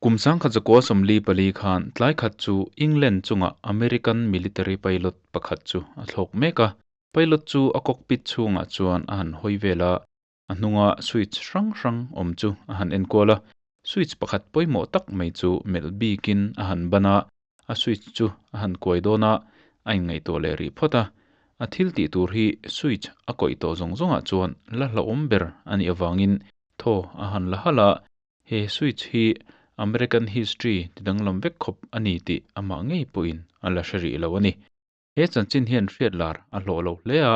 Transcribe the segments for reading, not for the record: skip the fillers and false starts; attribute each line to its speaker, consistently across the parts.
Speaker 1: Kum 1944 khan tlai khat chu England chungah American military pilot pakhat chu a thlawk mek a. Pilot chu a cockpit chhungah chuan a han hawi vel a, a hnunga switch hrang hrang awm chu a han enkual a. Switch pakhat pawimawh tak mai chu melh bikin a han ban a, a switch chu a han kuai dawn a, a inngaihtuah leh rih phawt a. A thil tih tur hi switch a kawih tawh zawng zawngah chuan la hlauhawm ber a nih avangin thaw a han la halh a. He switch hi American history ti danglam vek khawp a ni tih amah ngei pawhin a la hre rih lo a ni. He chanchin hian hriat lar a hlawh lo hle a,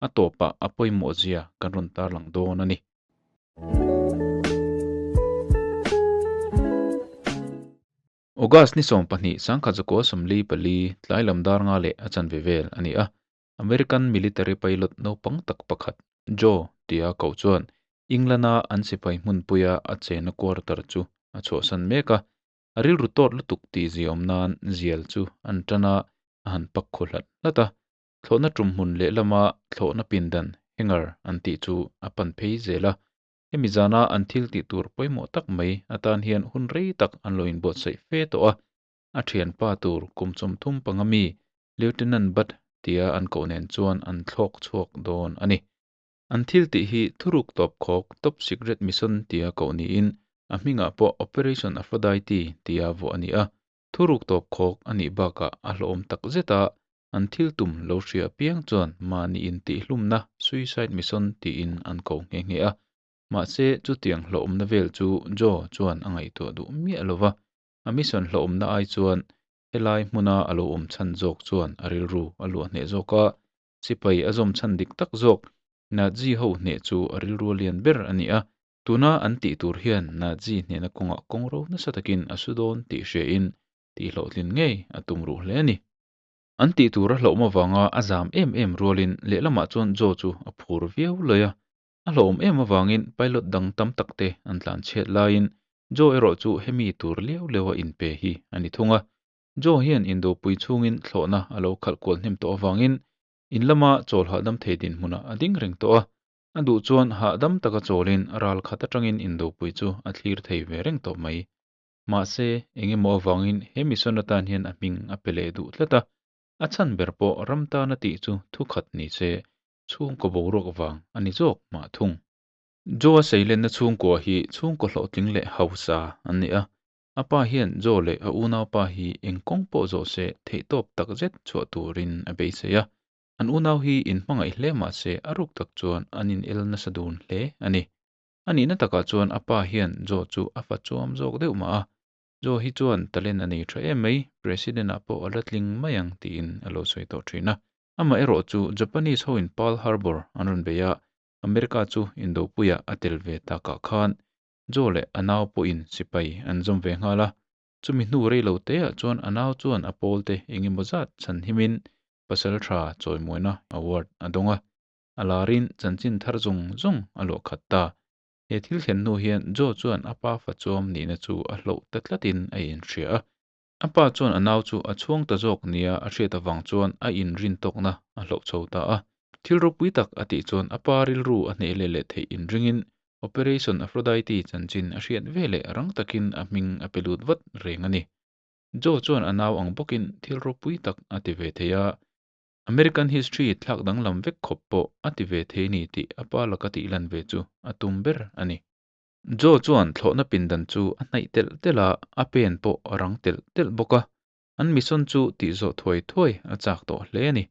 Speaker 1: a tawpah a pawimawh zia kan rawn tarlang dawn a ni. August ni 12, 1944, tlai lam dar nga leh a chanve vel a ni a. American military pilot naupang tak pakhat, Joe tia koh chuan England-a an sipai hmunpuia a chena quarter chu a chhuahsan mek a. A rilru tawt lutuk tih ziaawm nan zial chu an tan a, a han pak khaw hlat hlat a. Thlawhna tum hmun lehlama thlawhna pindan, hangar, an tih chu a pan phei zel a. Hemi zana an thil tih tur pawimawh tak mai atan hian hun rei tak an lo inbuatsaih fe tawh a. A thianpa tur kum 35 mi Lieutenant Budd tia an koh nen chuan an thlawk chhuak dawn a ni. An thil tih hi thuruk tawp khawk, Top Secret Mission, tia koh niin a hmingah pawh Operation Aphrodite tia vuah a ni a. Thuruk tawp khawk a nih bakah a hlawhawm tak zet a, an thil tum lo hria apiang chuan mahni intihhlumna, suicide mission, tiin an ko nghe nghe a. Mahse, chutiang hlawhawmna vel chu Joe chuan a ngaihtuah duh miah lo va, a mission hlawhawmna ai chuan helai hmuna a lo awm chhan zawk chuan a rilru a luah hneh zawk a, sipai a zawm chhan dik tak zawk Nazi ho hneh chu a rilru a lian ber a ni a. Tuna an tih tur hian Nazi hnehna kawngah kawng ro nasa takin a su dawn tih hriain tih hlawhtlin ngei a tum ruh hle a ni. An tih tur a hlauhawm avanga a zam em em rualin lehlamah chuan Joe chu a phur viau lawi a. A hlauhawm em avangin pilot dang tam tak te an tlan chhiat laiin Joe erawh chu hemi tur liau liau a inpe hi a ni thung a. Joe hian indopui chhungin thlawhna a lo khalh kual hnem tawh avangin in lama chawl hahdam thei dinhmunah a ding reng tawh a. A duh chuan hahdam taka chawlin ral khat atangin indopui chu a thlir thei ve reng tawh mai. Mahse, eng emaw avangin he mission atan hian a hming a pe leh duh tlat a, a chhan ber pawh ram tana tih chu thu khat ni se, chhungkaw boruak vang a ni zawk mah thung. Joe-a seilenna chhungkua hi chhungkaw hlawhtling leh hausa an ni a, a pa hian Joe leh a unaupa hi eng kawng pawh zawh se theihtawp tak zet chhuah turin a beisei a, an unau hi inhmangaih hle mah se a ruk tak chuan an inel nasa dun hle a ni. A nihna takah chuan a pa hian Joe chu a fa chuam zawk deuh mah a, Joe hi chuan talent a nei tha em mai, President-ah pawh a la tling mai ang tiin a lo sawi tawh thin a. Amaherawh chu Japanese hoin Pearl Harbor an rawn bei a, America chu Indopuiah a tel ve takah khan Joe leh a nau pawhin sipai an zawm ve nghal a. Chumi hnu rei lo teah chuan a nau chuan a pawlte eng emaw zat chhan himin Pasal Tha Chawimuaina Award a dawng a. A larin chanchin thar zawng zawng a luah khat ta. He thil thlen hnu hian Joe chuan a pa fa chuam nihna chu a hloh ta tlatin a inhria a. A pa chuan a nau chu a chhuang ta zawk nia a hriat avang chuan a inrintawkna a hloh chho ta a. Thil ropui tak a tih chuan a pa rilru a hneh leh leh theih inringin Operation Aphrodite chanchin a hriat ve leh rang takin a hming a pe lut vat reng a ni. Joe chuan a nau ang bawkin thil ropui tak a ti ve thei a, American history thlak danglam vek khawp pawh a ti ve thei ni tih a pa laka tih lan ve chu a tum ber a ni. Joe chuan thlawhna pindan chu a hnaih telh telh a, a pen pawh a rang telh telh bawk a. An mission chu tih zawh thuai thuai a chak tawh hle a ni.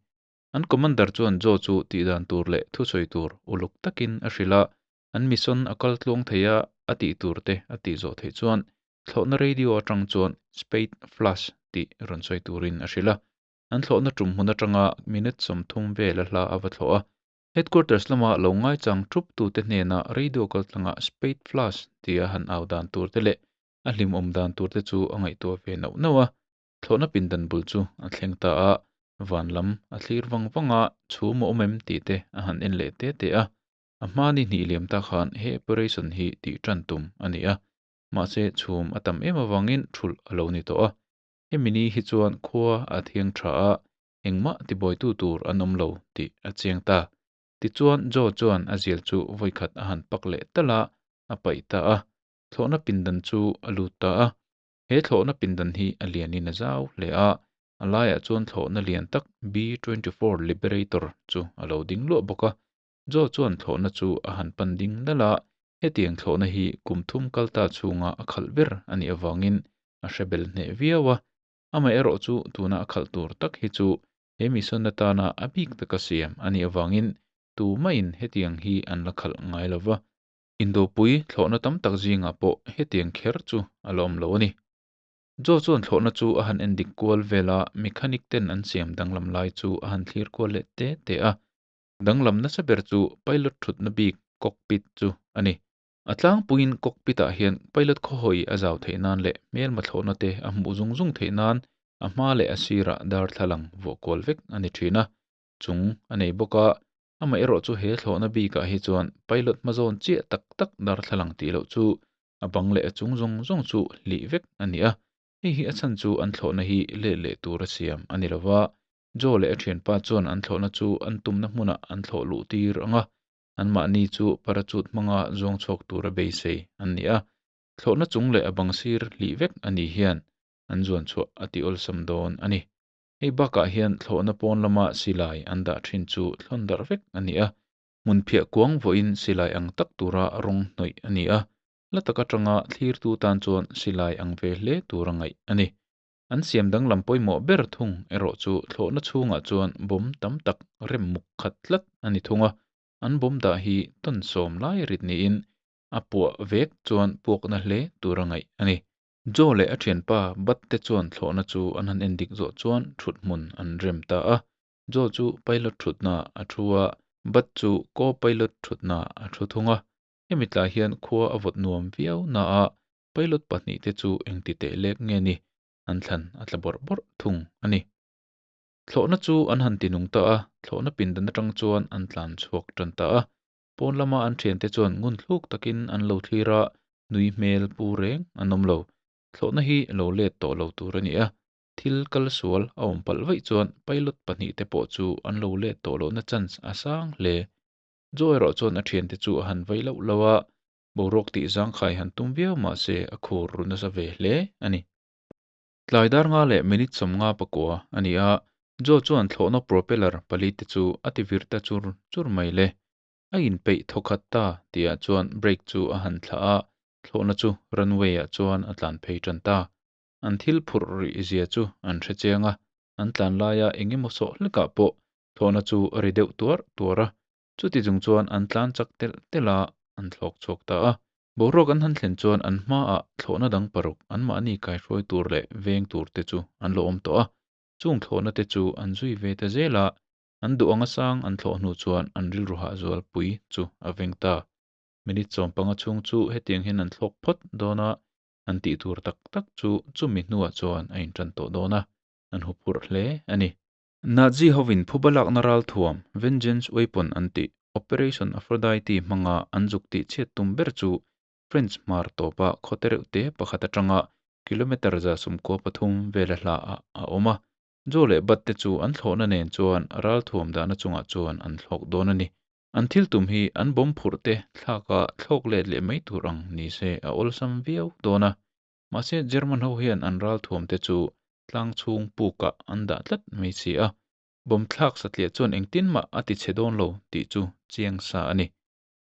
Speaker 1: An commander chuan Joe chu tih dan tur leh thusawi tur uluk takin a hrilh a, an mission a kal tluang thei a, a tih tur te a tih zawh theih chuan thlawhna radio atang chuan Spade Flash tih rawn sawi turin a hrilh a. An thlawhna tum hmun atanga minute 30 vel a hla a va thlawh a. Headquarters lama lo ngaichang thup tute hnena radio kaltlanga Spade Flash tia han au dan tur te leh a hlimawm dan tur te chu a ngaihtuah ve nauh nauh a. Thlawhna pindan bul chu a thleng ta a, van lam a thlir vang vang a, chhum a awm em tih te a han en leh te te a. A hma ni hnih liam ta khan he operation hi tih tan tum a ni a, mahse chhum a tam em avangin thulh a lo ni tawh a. Hemi ni hi chuan khua a thiang tha a, engmah tibuaitu tur an awm lo tih a chiang ta. Tichuan Joe chuan a zial chu vawikhat a han pak leh talh a, a paih ta a. Thlawhna pindan chu a lut ta a. He thlawhna pindan hi a lianin a zau hle a, a laiah chuan thlawhna lian tak B-24 Liberator chu a lo ding luah bawk a. Joe chuan thlawhna chu a han pan ding nalh a, hetiang thlawhna hi kum thum kal ta chhunga a khalh ber a nih avangin a hre bel hneh viau a. Amaherawh chu tuna a khalh tur tak hi chu he mission atana a bik taka siam a nih avangin tumahin hetiang hi an la khalh ngai lo va. Indopui thlawhna tam tak zingah pawh hetiang kher chu a la awm lo a ni. Joe chuan thlawhna chu a han endik kual vel a, mechanic ten an siam danglam lai chu a han thlir kual leh te te a. Danglam nasa ber chu pilot thutna bik cockpit chu a ni. A tlangpuiin cockpit ah hian pilot khawhawi a zau theih nan leh hmelma thlawhna te a hmuh zung zung theih nan a hma leh a sirah darthlalang vuah kual vek a ni thin a. Chung a nei bawk a, amaherawh chu he thlawhna bikah hi chuan pilot hmazawn chiah tak tak darthlalang tih loh chu a bang leh a chung zawng zawng chu hlih vek a ni a. Hei hi a chhan chu an thlawhna hi let leh tura siam a ni lova, Joe leh a thianpa chuan an thlawhna chu an tumna hmunah an thlawh luh tir ang a, anmahni chu parachute hmanga zuang chhuak tura beisei an ni a. Thlawhna chung leh a bang sir hlih vek a ni hian an zuan chhuah a ti awlsam dawn a ni. Hei bakah hian thlawhna pawn lama silai an dah thin chu thlawn darh vek a ni a, hmun phiah kuang vawiin silai ang tak tura rawng hnawih a ni a, hla tak atanga thlirtu tan chuan silai ang ve hle tura ngaih a ni. An siam danglam pawimawh ber thung erawh chu thlawhna chhungah chuan bawm tam tak rem muk khat tlat a ni thung a, an bawm dah hi tawn sawm lai rit niin a puah vek chuan puakna hle tura ngaih a ni. Joe leh a thianpa Bud te chuan thlawhna chu an han endik zawh chuan thut hmun an rem ta a. Joe chu pilot thutna a thu a, Bud chu co-pilot thutna a thu thung a. Hemi tlai hian khua a vawt nuam viau na a, pilot pahnih te chu engti teh lek nge ni an thlan a tla bawrh bawrh thung a ni. Thlawhna chu an han tinung ta a, thlawhna pindan atang chuan an tlan chhuak tan ta a. Pawn lama an thiante chuan ngun thluk takin an lo thlir a, nui hmel pu reng an awm lo. Thlawhna hi lo let tawh lo tur a ni a, thil kal sual a awm palh vaih chuan pilot pahnih te pawh chu an lo let tawh lohna chance a sang hle. Joe erawh chuan a thiante chu a han vei loh loh a, boruak tih zangkhai han tum viau mah se a khur ru nasa ve hle a ni. Tlai dar nga leh minute 50 pakua a ni a, Joe chuan thlawhna propeller pali te chu a ti vir ta chur chur mai le. A inpeih thawkhat ta tihah chuan brake chu a han thlah a, thlawhna chu runway ah chuan a tlan phei tan ta. An thil phurh rih zia chu an hre chiang a, an tlan laia eng emaw sawh hlekah pawh thlawhna chu a ri deuh tuar tuar a, chuti chung chuan an tlan chak telh telh a, an thlawk chhuak ta a. Boruak an han thlen chuan an hmaah thlawhna dang paruk anmahni kaihruai tur leh veng tur te chu an lo awm tawh a, chung thlawhna te chu an zui ve ta zel a, an duh anga sang an thlawh hnu chuan an rilru hah zualpui chu a veng ta. Minute 15 chhung chu hetiang hian an thlawk phawt dawn a, an tih tur tak tak chu chumi hnuah chuan a intan tawh dawn a, an huphurh hle a ni. Nazi hovin phuba lakna ralthuam, Vengeance Weapon an tih, Operation Aphrodite hmanga an zuk tih chhiat tum ber chu French hmar tawpa khawte reuh te pakhat atanga kilometre 193 vela hla ah a awm a. Joe leh Bud te chu an thlawhna nen chuan ralthuam dahna chungah chuan an thlawk dawn a ni. An thil tum hi an bomb phurh te thlaka thlawk let leh mai tur ang ni se a awlsam viau dawn a. Mahse German ho hian an ralthuam te chu tlang chhung pukah an dah tlat mai si a, bomb thlak satliah chuan engtin mah a ti chhe dawn lo tih chu chiang sa a ni.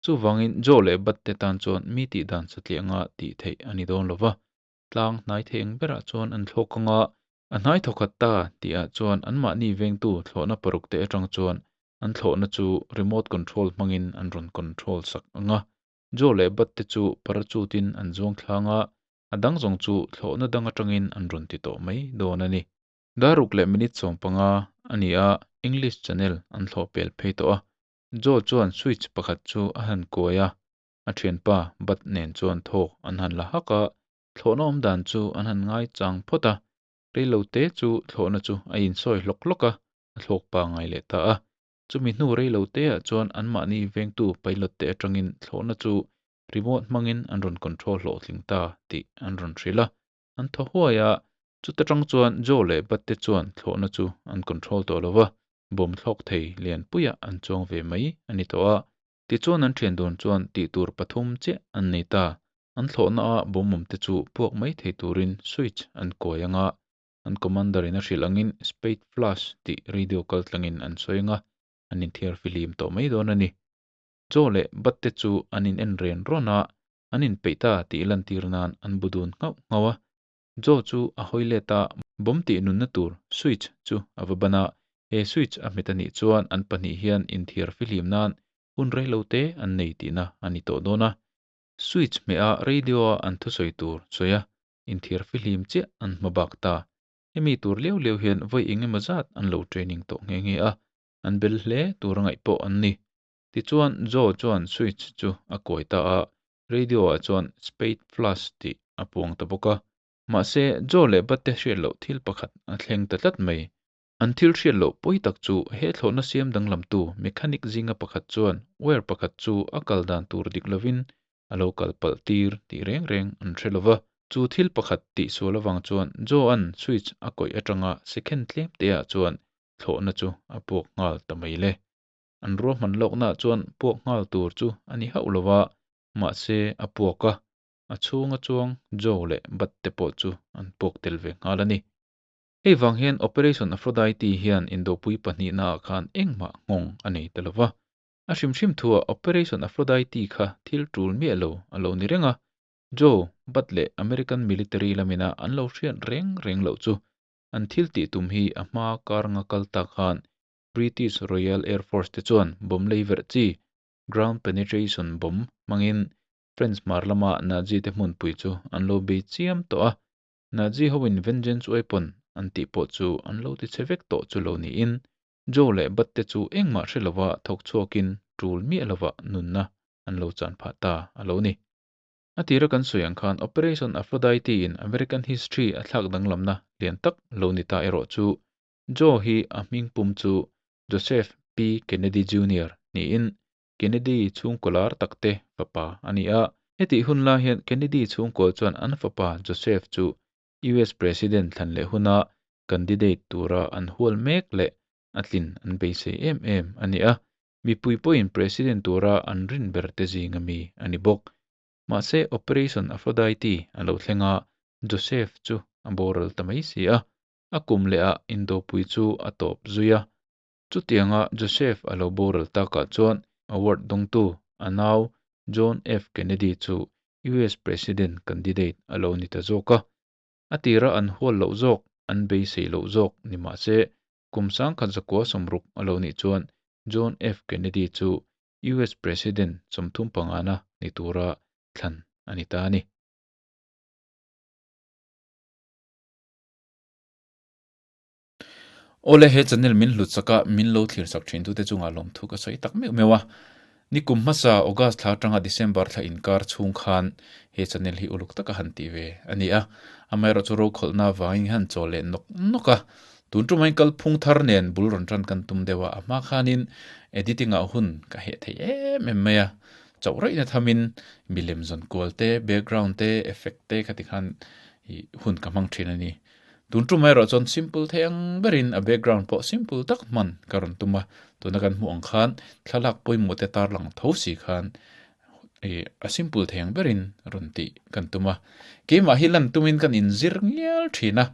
Speaker 1: Chuvangin Joe leh Bud te tan chuan mi tih dan satliah nga tih theih a ni dawn lo va, tlang hnai thei ang berah chuan an thlawk ang a, a hnai thawkhat ta tihah chuan anmahni vengtu thlawhna paruk te atang chuan an thlawhna chu remote control hmangin an rawn control sak ang a. Joe leh Bud te chu parachute in an zuang thlang a, a dang zawng chu thlawhna dang atangin an rawn ti tawh mai dawn a ni. Daruk leh minute 15 a ni a, English Channel an thlawh pel phei tawh a. Joe chuan switch pakhat chu a han kuai a, a thianpa Bud nen chuan thawk an han la hak a, thlawhna awm dan chu an han ngai chang phawt a, reilo te chu thlawhna chu a insawi hlawk hlawk a, a thlawk pangai leh ta a. Chumi hnu reilo te ah chuan anmahni vengtu pilot te atangin thlawhna chu remote hmangin an rawn control hlawhtling ta tih an rawn hrilh a. An thaw huai a, chuta tang chuan Joe leh Bud te chuan thlawhna chu an control tawh lo va, bawm thlawk thei lianpuiah an chuang ve mai a ni tawh a. Tichuan an thian dun chuan tih tur pathum chiah an nei ta. An thlawhna a bomb awm te chu puak mai thei turin switch an kuai anga, an commander in a hrilh angin spade flash tih radio kal tlangin an sawi anga, an inthiar fihlim tawh mai dawn a ni. Joe leh Bud te chu an in en ren rawn a, an inpeih ta tih lantir nan an bu dun nghauh nghauh a. Joe chu a hawi let a, bomb tih nunna tur switch chu a va ban a, he switch a hmet a nih chuan an pahnih hian inthiar fihlim nan hun reilo te an nei tihna a ni tawh dawn a. Switch hmeh a radio a an thusawi tur sawi a, inthiar fihlim chiah an hma bak ta. Hemi tur liau liau hian vawi eng emaw zat an lo training tawh nghe nghe a, an bel hle tur a ngaih pawh an ni. Tichuan Joe chuan switch chu a kuai ta a, radio ah chuan spade flash tih a puang ta bawk a. Mahse Joe leh Bud te hriat loh thil pakhat a thleng ta tlat mai. An thil hriat loh pawi tak chu he thlawhna siam danglamtu mechanic zinga pakhat chuan wire pakhat chu a kal dan tur dik lovin a lo kal palh tir tih reng reng an hre lova. Chu thil pakhat tih sual avang chuan Joe-a'n switch a kawih atanga second tlem te ah chuan thlawhna chu a puak nghal ta mai le. An ruahman lawknaah chuan puak nghal tur chu a ni hauh lova, mahse a puak a, a chhunga chuang Joe leh Bud te pawh chu an puak tel ve nghal a ni. Hei vang hian Operation Aphrodite hian indopui pahnihnaah khan engmah nghawng a nei ta lo va. A hrim hrim thuah Operation Aphrodite kha thil tul miah lo a lo ni reng a, Joe, Bud leh American military lamina an lo hriat reng reng loh chu an thil tih tum hi a hma kar nga kal tak khan British Royal Air Force te chuan bomb lei verh chi, ground penetration bomb, hmangin French hmar lama Nazi te hmunpui chu an lo bei chiam tawh a. Nazi hoin vengeance weapon an tih pawh chu an lo ti chhe vek tawh chu lo niin, Joe leh Bud te chu engmah hre lova thawk chhuakin tul miah lova nunna an lo chan phah ta a lo ni. A tira kan sawi ang khan Operation Aphrodite in American history a thlak danglamna lian tak lo ni ta erawh chu Joe hi a hming pum chu Joseph P. Kennedy Junior niin Kennedy chhungkaw lar takte fapa a ni a. Hetih hun lai hian Kennedy chhungkaw chuan an fapa Joseph chu US President thlan leh huna candidate tura an hual mek leh a tlin an beisei em em a ni a. Mipui pawhin President tura an rin ber te zinga mi a ni bawk. Mahse Operation Aphrodite a lo thleng a, Joseph chu a boral ta mai si a. A kum lehah indopui chu a tawp zui a. Chutianga Joseph a lo boral takah chuan award dawngtu a nau John F. Kennedy chu US President candidate a lo ni ta zawk a. A tira an hual loh zawk, an beisei loh zawk ni mah se, kum 1960 a lo nih chuan John F. Kennedy chu US President 35na ni tura thlan a ni ta a ni. Awle he channel min hlut sak a, min lo thlir sak thin tute chungah lawmthu ka sawi tak meuh meuh a. Ni kum hmasa August thla atanga December thla inkar chhung khan he channel hi uluk taka han tih ve a ni a. Amaherawhchu rokhawlhna avangin han chaw leh nawk nawk a. Tun tumah in kalphung thar nen bul rawn tan kan tum deuh a, a hma khanin editing ah hun ka heh thei em em mai a. Chauh raihna thamin milem zawn kual te, background te, effect te khati khan hun ka hmang thin a ni. Tun tum erawh chuan simple thei ang berin a background pawh simple tak hman ka rawn tum a, tuna kan hmuh ang khan thlalak pawimawh te tarlang tho si khan ih a simple thei ang berin rawn tih kan tum a. Keimah hi lan tumin kan inzir ngial thin a,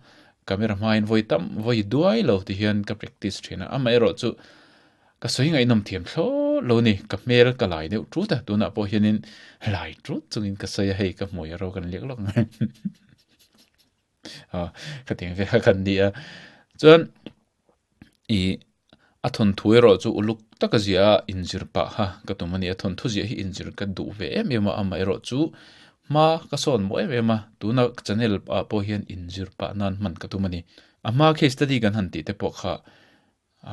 Speaker 1: camera hmain vawi tam vawi duai lo ti hian ka practice thin a, amaherawh chu ka sawi ngaihnawm thiam thlawt lo ni, ka hmel ka lai deuh tut a, tunah pawh hianin lai tut chungin ka sawi a, hei ka hmui ro kan liak lawk ang. A khatiang ve kha kan ni a chuan ih a thawnthu erawh chu uluk taka zia a inzir pah kha ka tum a ni a thawnthu ziah hi inzir ka duh ve em em a amaherawh chu hma ka sawn maw em em a tuna channel ah pawh hian inzir pah nan hman ka tum a ni a hma case study kan han tih te pawh kha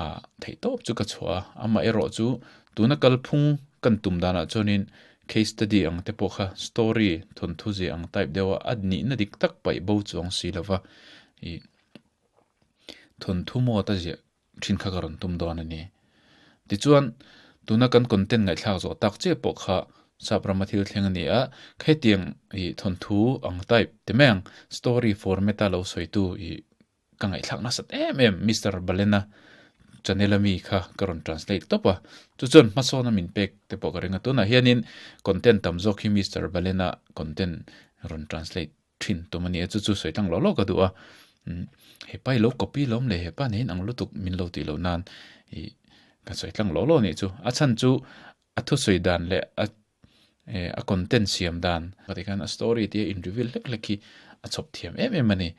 Speaker 1: ah theih tawp chu ka chhuah a amaherawh chu tuna kalphung kan tum danah chuanin case study ang te pawh kha story thawnthu zia ang type deuh a a nihna dik tak paih bo chuang si lova ih thawnthu mawt a ziah thin kha ka rawn tum dawn a ni. Tichuan tuna kan content ngaihthlak zawh tak chiah pawh kha sap rama thil thleng a ni a, khetiang ih thawnthu ang type ti mai ang story format a lo sawitu ih Ka ngaihthlak nasat em em Mister Balena channel ami kha ka rawn translate tawp a, chu chuan hmasawn a min pek te pawh ka ring a, tunah hianin content tam zawk hi Mister Balena content rawn translate thin tum a ni a, chu chu sawi tlang lawk lawk ka duh a, hepa hi lo copy lawm le hepa nen ang lutuk min lo tih loh nan ih ka sawi tlang lawk lawk a nih chu, a chhan chu a thusawi dan leh a a content siam dan ka ti khan a story te in reveal hlek hlek hi a chhawp thiam em em a ni.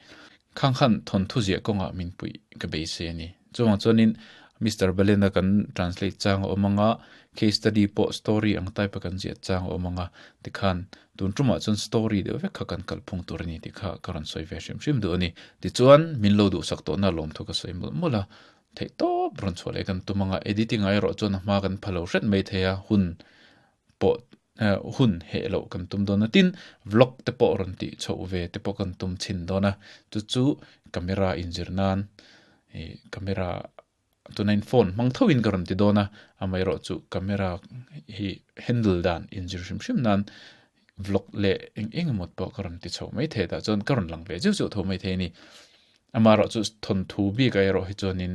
Speaker 1: Khang khan thawnthu ziah kawngah min puih ka beisei a ni. Chuvang chuanin Mister Balena kan translate chang a awm anga, case study pawh story ang type a kan ziah chang a awm anga, tikhan tun tumah chuan story deuh vek kha kan kalphung tur a ni tih kha ka rawn sawi ve hrim hrim duh a ni. Tichuan min lo duhsak tawhna lawmthu ka sawi mawlh mawlh a, Theihtawp rawn chhuah leh kan tum anga editing ah erawh chuan a hma kan pha lo hret mai thei a, hun pawh hun heh loh kan tum dawn a, tin vlog te pawh rawn tih chhoh ve te pawh kan tum chhin dawn a, chu chu camera inzir nan ih camera tuna in phone hmang tho in ka rawn ti dawn a, amaherawh chu camera hi handle dan inzir hrim hrim nan vlog leh eng eng emaw pawh ka rawn ti chho mai thei tah chuan ka rawn lang ve zeuh zeuh tho mai thei a ni. Amaherawh chu thawnthu bik ah erawh hi chuanin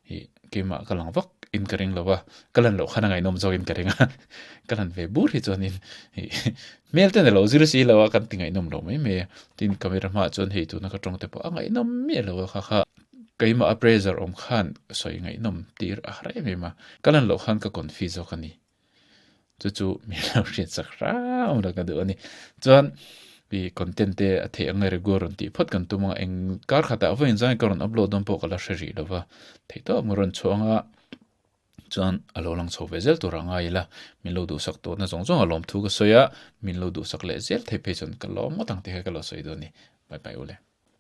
Speaker 1: ih keimah ka lang vak in ka ring lo va, ka lan loh khan a ngaihnawm zawk in ka ring a, ka lan ve bur hi chuanin ih hmel ten a lo zir si lo a kan ti ngaihnawm lo mai mai a, tin camera hmaah chuan hei tuna ka tawng te pawh a ngaihnawm miah lo a kha kha keimah a pressure awm khan sawi ngaihnawm tir a har em em a, ka lan loh khan ka confi zawk a ni. Chu chu min lo hriat sak hram lo ka duh a ni. Chuan i content te a theih ang nge regular rawn tih phawt kan tum ang a, eng kar khatah vawiin zai ka rawn upload dawn pawh ka la hre rih lo va, theih tawp ang rawn chhuah ang a, chuan a lo lang chho ve zel tur a ngai ila, min lo duhsak tawhna zawng zawng a lawm thu ka sawi a, min lo duhsak leh zel theih phei chuan ka lawm ngawt ang tih kha ka lo sawi dawn a ni. Bye bye ule.